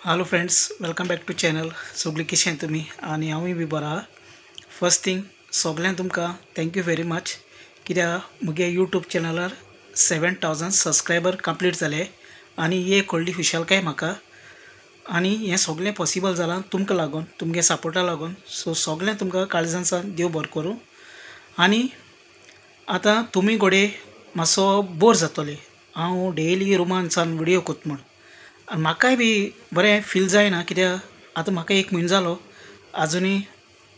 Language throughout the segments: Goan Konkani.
Hello friends, welcome back to channel. सगळीं कशें तुमी आनी हांवूय बी बरो आहा। फर्स्ट थिंग सगळ्यांक तुमकां thank you very much, कित्याक मुगे यूट्यूब चॅनलार 7000 सबस्क्रायबर कंप्लीट जाले आनी एक व्हडली खुशालकाय म्हाका। आनी हें सगळें पॉसिबल जालां तुमकां लागून, तुमगे सपोर्टा लागून। सो सगळें तुमकां काळजान सावन देव बरें करूं। आनी आतां तुमी घोडये मातसो बोर जातले हांव डेली रुमान सावन व्हिडियो करता म्हूण, आनी म्हाकाय बी बरें फील जायना कित्याक आतां म्हाका एक म्हयनो जालो आजुनूय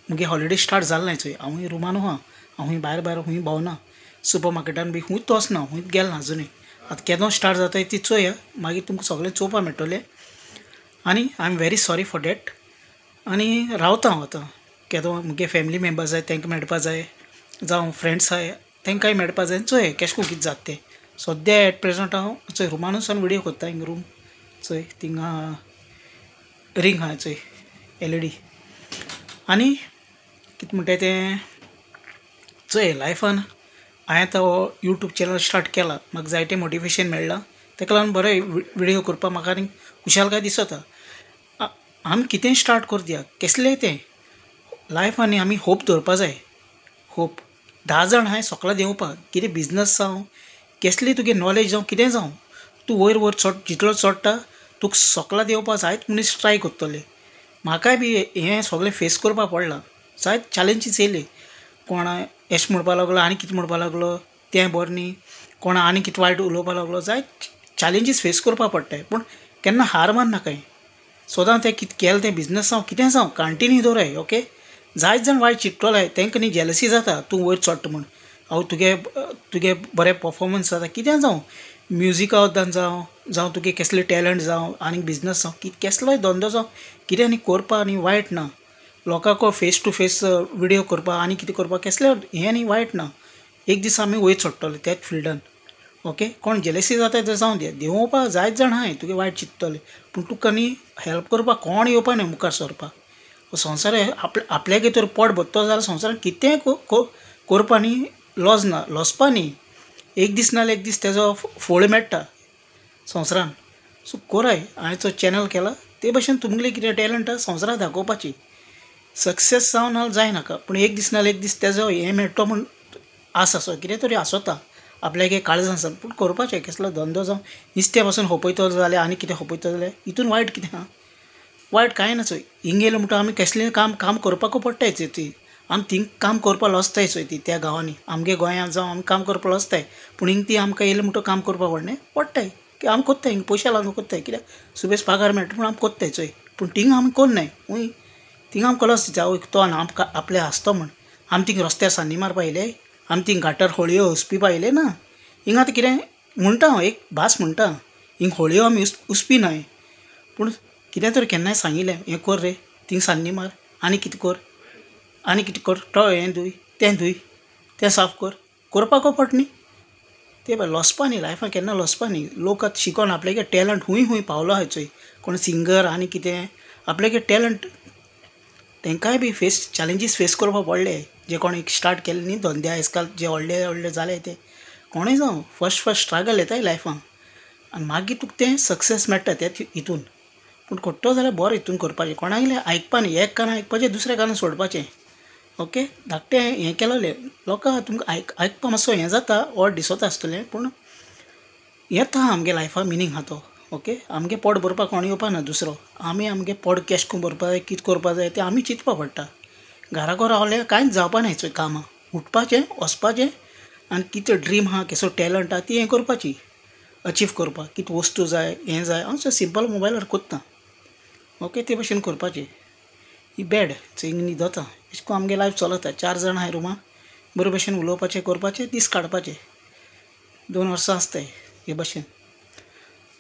मुगे हॉलिडे स्टार्ट जाल ना चोय। हांवूय रुमानू आहा, हांवूय भायर भायर खूंय भोंवना, सुपर मार्केटान बी खूंयच वचना, खूंयच गेल ना आजुनूय। आतां केदो स्टार्ट जाता ती चोया, मागीर तुमकां सगळें चोवपाक मेळटलें। आनी I am very sorry for that. आनी रावता हांव आतां केदो मुगे फॅमिली मेम्बर्स जाय तांकां मेळपा जाय, जावं फ्रेंड्स आहाय तांकांय मेळपा जाय। चोय केशें करून कितें जाता तें। सद्या एट प्रेजंट हांव चोय रुमानूच सावन व्हिडियो करता। हिंगा रूम चोय, थिंगा रिंग आहा चोय LED। आनी कितें म्हणटाय तें चोय लायफान हांवें आतां हो यूट्यूब चॅनल स्टार्ट केला, म्हाका जायतें मोटिवेशन मेळ्ळां, ताका लागून बरें व्हिडियो करपाक म्हाका आनी खुशालकाय दिसता। आमी कितेंय स्टार्ट करया केसलेंय तें लायफान आमी होप दवरपा जाय। होप 10 जाण आहाय सकला देंवपाक, कितें बिजनस जावं केसली तुगे नॉलेज जावं कितें जावं, तूं वयर वयर चड जितलो चडटा तुका सकला देंवपाक जायत मनीस ट्राय करतले। म्हाकाय बी हें सगळें फेस करपाक पडलां, जायत चॅलेंजीस येयले। कोण एश म्हणपाक लागलो आनी कितें म्हणपाक लागलो तें बरें न्ही, कोण आनी कितें वायट उलोवपाक लागलो, जायत चॅलेंजीस फेस करपाक पडटाय। पूण केन्ना हार माननाकाय, सदां तें कितें केलें तें बिजनस जावं कितें जावं कंटिन्यू दवराय। ओके, जायत जाण वायट चिंततले तांकां न्ही जेलसी जाता तूं वयर चडटा म्हूण, हांव तुगे तुगे बरें परफॉर्मन्स जाता कितें जावं, म्युजिका वद्दान जावं, जावं तुगे केसले टॅलंट जावं आनी बिजनस जावं कितें केसलोय धंदो जावं कितें आनी करपाक आनी वायट ना। लोकांक फेस टू फेस व्हिडियो करपाक आनी कितें करपाक केसलें हें आनी वायट ना। एक दीस आमी वयर चडटले त्याच फिल्डान। ओके, कोण जेलसी जाता तें जावं दी, देंवोवपाक जायत जाण आहाय तुगे वायट चिंततले, पूण तुका न्ही हेल्प करपाक कोण येवपा न्ही मुखार सरपाक। संवसार आपल्यागे तर पोट भरतो जाल्यार संवसारान कितेंय करपा न्ही लॉस ना, लॉसपा न्ही, एक दीस ना एक दीस तेजो फळ मेळटा संवसारान। सो कोराय हांवें जो चॅनल केला ते भशेन तुमगेलें कितें टॅलंट आसा संवसाराक दाखोवपाची। सक्सेस जावं ना जायनाका, पूण एक दीस ना एक दीस तेजो हें मेळटलो म्हूण आस आसो कितें तरी आसोता आपल्यागे काळजान आसा। पूण करपाचें केसलो धंदो जावं नुस्त्या पासून खपयतलो जाल्यार आनी कितें खपयतलो जाल्यार हितून वायट कितें आहा, वायट कांय ना चोय। हिंग येयलें म्हणटा आमी केसलें काम काम करपाकू पडटाय चोय, ती आमी थिंग काम करपाक लजताय चोय ती त्या गांवांनी, आमगे गोंयांत जावं आमी काम करपाक लजताय, पूण हिंग ती आमकां येयलें म्हणटा काम करपाक पडना पडटाय की आमी कोत्ताय, हिंग पयशे लागून कोत्ताय कित्याक सुबेज पगार मेळटा पूण आमी कोत्ताय चोय। पूण थिंग आमी कोन्नाय हूंय, थिंग आमकां लज जावं तो आनी आमकां आपले हांसतो म्हूण आमी थिंग रस्त्यार सान्नी मारपा येयले, आमी थिंग घाटार होळयो उसपी पायले ना। हिंग आतां कितें म्हणटा हांव एक भास म्हणटा, हिंग होळयो आमी उसपी नाय, पूण कितें तर केन्नाय सांगिल्लें हें कर रे थिंग सान्नी मार आनी कितें कर आनी कितें कर, तो हें धूय तें धूय तें साफ कर, करपाक पडटा न्ही तें पळय। लॉसपा न्ही लायफान केन्ना लॉसपा न्ही। लोक आतां शिकोन आपल्यागे टॅलंट खूंय खूंय पावलो आहाय चोय, कोण सिंगर आनी कितें आपल्यागे टॅलंट तांकांय बी फेस चॅलेंजीस फेस करपाक पडले। जे कोण एक स्टार्ट केले न्ही धंदे आयज काल जे व्हडले व्हडले जाले ते कोणूय जावं फर्स्ट फर्स्ट स्ट्रगल येताय लायफान आनी मागीर तुका तें सक्सेस मेळटा त्या हितून। पूण कोट्टो जाल्यार बरें हितून करपाचें, कोणागेलें आयकपा न्ही, एक कानान आयकपाचें दुसऱ्या कानान सोडपाचें। ओके, धाकटें हें केलोलें लोकांक तुमकां आयकपा मातसो हें जाता ऑड दिसता आसतलें, पूण येता आमगे लायफा मिनींग आहा तो। ओके, आमगे पोट भरपाक कोण येवपा ना दुसरो, आमी आमगे पोट केश करून भरपा जाय कितें करपा जाय तें आमी चिंतपा पडटा। घराको रावल्यार कांयच जावपा ना चोय कामां, उठपाचें वचपाचें आनी कितें ड्रीम आहा केसो टॅलंट आहा ती हें करपाची अचीव करपाक, कितें वस्तू जाय हें जाय हांव सिंपल मोबायलार कोत्ता। ओके, ते भशेन करपाचें। ही बेड चोय हिंग न्हिदता अशें करून आमगे लायफ चलता। 4 जाण आहाय रुमान, बरे भशेन उलोवपाचें करपाचें दीस काडपाचे, 2 वर्सां आसताय हे भशेन।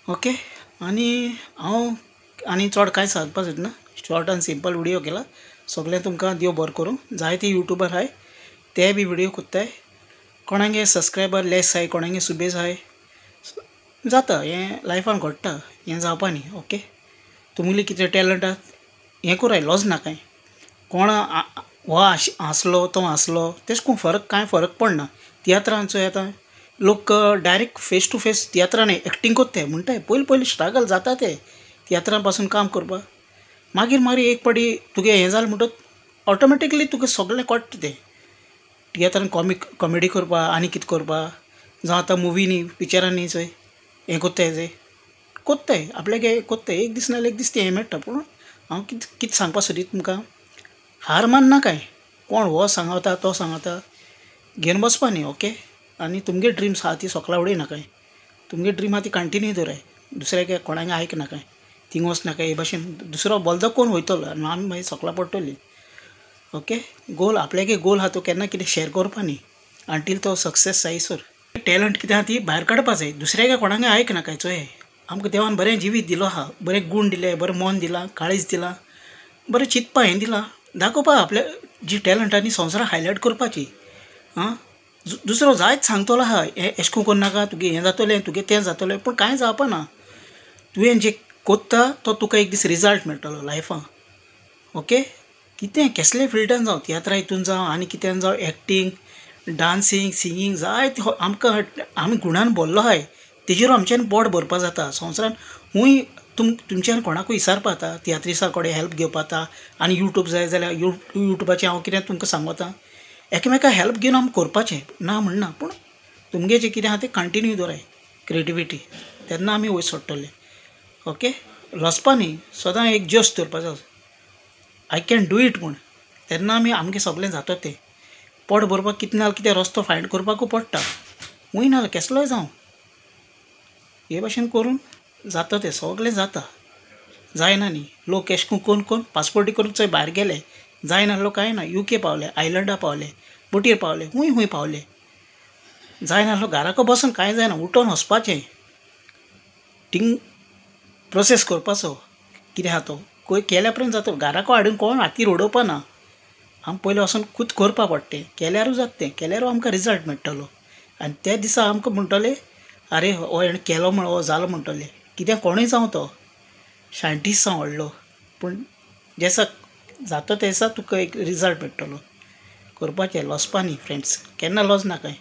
ओके, आनी हांव आनी चड कांय सांगपाक सोदना, शॉर्ट आनी सिंपल व्हिडियो केला। सगळें तुमकां देव बरें करूं। जायते यूट्यूबर आहाय ते बी व्हिडियो कोत्ताय, कोणागे सबस्क्रायबर लेस आहाय कोणागे सुबेज आहाय, जाता हें लायफान घडटा हें जावपा न्ही। ओके, तुमगेलें कितें टॅलंट आहा हें कोराय, लॉज ना कांय, कोण हो हांसलो तो हांसलो तेश कोन फरक कांय फरक पडना। तियात्रान चोय आतां लोक डायरेक्ट फेस टू फेस तियात्रान एक्टींग कोत्ताय म्हणटाय, पयलीं पयलीं स्ट्रगल जाता ते तियात्रां पासून काम करपाक. मागीर मागीर एक पाटी तुगे हें जालें म्हणटकच ऑटोमॅटिकली तुका सगळें कळटा तें. तियात्रान कॉमेडी करपा आनी कितें करपा, जावं आतां मुवींनी पिक्चरांनी चोय हें कोत्ताय चोय कोत्ताय आपल्याक कोत्ताय, एक दीस नाल्यार एक दीस तें हें मेळटा. पूण हांव कितें सांगपा सोदीत तुमकां, हार माननाकाय, कोण हो सांगता तो सांगता घेवन बसपा न्ही. ओके, आनी तुमगे ड्रिम्स आहा ती सोकला उडय नाकाय, तुमगे ड्रीम आहा ती कंटिन्यू दवराय, दुसऱ्याक कोणाक आयक नाकाय, थिंग वचनाकाय हे भाशेन दुसरो बोलदो कोण वयतलो आनी आमी मागीर सोकला पडटली. ओके, गोल आपल्यागे गोल आहा तो केन्ना कितें शेयर करपा न्ही अंटील तो सक्सेस जायसर. टॅलंट कितें आहा ती भायर काडपा जाय, दुसऱ्याक कोणाक आयक नाकाय. चोय आमकां देवान बरें जिवीत दिलो आहा, बरें गूण दिले, बरें मन दिलां, काळीज दिलां, बरें चिंतपा हें दिलां, दाखोवपा आपल्या जी टॅलंट आहा ती संवसाराक हायलायट करपाची. आं, दुसरो जायत सांगतलो आहा हें एशें करून करनाका, तुगे हें जातलें, तुगे तें जातलें, पूण कांय जावपा ना. तुवें जें कोत्ता तो तुका एक दीस रिजल्ट मेळटलो लायफान. ओके, कितें केसले फिल्डान जावं, तियात्रा हितून जावं आनी कित्यान जावं, एक्टींग, डांसींग, सिंगींग, जायते आमकां आमी गुणान भरलो आहाय, तेजेर आमच्यान पोट भरपा जाता संवसारान. खूंय तुमच्यान कोणाकूय विचारपा जाता, तियात्रिसा कडेन हेल्प घेवपा जाता, आनी यूट्यूब जाय जाल्यार यूट्यूबाचेर हांव कितें तुमकां सांगता, एकामेका हेल्प घेवन आमी करपाचें ना म्हणना, पूण तुमगें जें कितें आहा तें कंटिन्यू दवराय क्रिएटिविटी, तेन्ना आमी वयर सोडटले. ओके, लजपा न्ही, सदां एक जोश दवरपाचो, I can do it म्हूण, तेन्ना आमी आमगें सगळें जाता तें. पोट भरपाक कितें ना कितें रस्तो फायंड करपाकूय पडटा, खूंय ना केसलोय जावं, हे भाशेन करून जाता तें सगळें जाता. जायना न्ही लोक एशें करून करून पासपोर्टी करून चोय भायर गेले, जायना लोक कांय ना, UK पावले, आयलंडा पावले, बोटीर पावले, खूंय खूंय पावले. जायना लोक घराको बसून कांय जायना, उठोन वचपाचें, थिंग प्रोसेस करपाचो कितें आहा तो केल्या पर्यंत जाता. घराको हाडून कोण हातीर उडोवपा ना, आमी पयलीं वचून खूद करपा पडटा तें, केल्यारूय जाता तें, केल्यारूय आमकां रिजल्ट मेळटलो. आनी त्या दिसा आमकां म्हणटले आरे हो हेणें केलो म्हण हो जालो म्हणटले, कित्याक कोणूय जावं तो सायंटिस्ट जावं व्हडलो, पूण जेसा जाता ते दिसा तुका एक रिजल्ट मेळटलो. करपाचें, लजपा न्ही फ्रेंड्स, केन्ना लज नाकाय.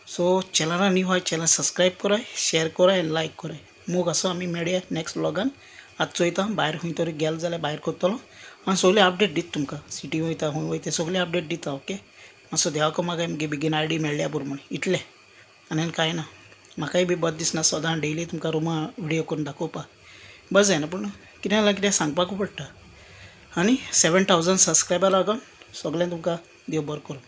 सो चॅनला न्यू आहाय चॅनल सबस्क्रायब कराय, शेयर कराय आनी लायक कराय. मोग आसो, आमी मेळया नेक्स्ट व्लॉगान. आतां चोयता भायर खंय तरी गेलो जाल्यार भायर करतलो आनी सगळें अपडेट दिता तुमकां, सिटी वयता खंय वयता सगळें अपडेट दिता. ओके, मातसो देवाक म्हाका मगे बेगीन आयडी मेळ्ळ्या पुरो म्हण, इतलें आनी कांय ना. म्हाकाय बी बरें दिसना सदां डेली तुमकां रुमा व्हिडियो करून दाखोवपाक बरें जायना, पूण कितें जाल्यार कितें सांगपाकूय पडटा. आनी 7000 सबस्क्रायबर लागून सगळें तुमकां देव बरें करूं.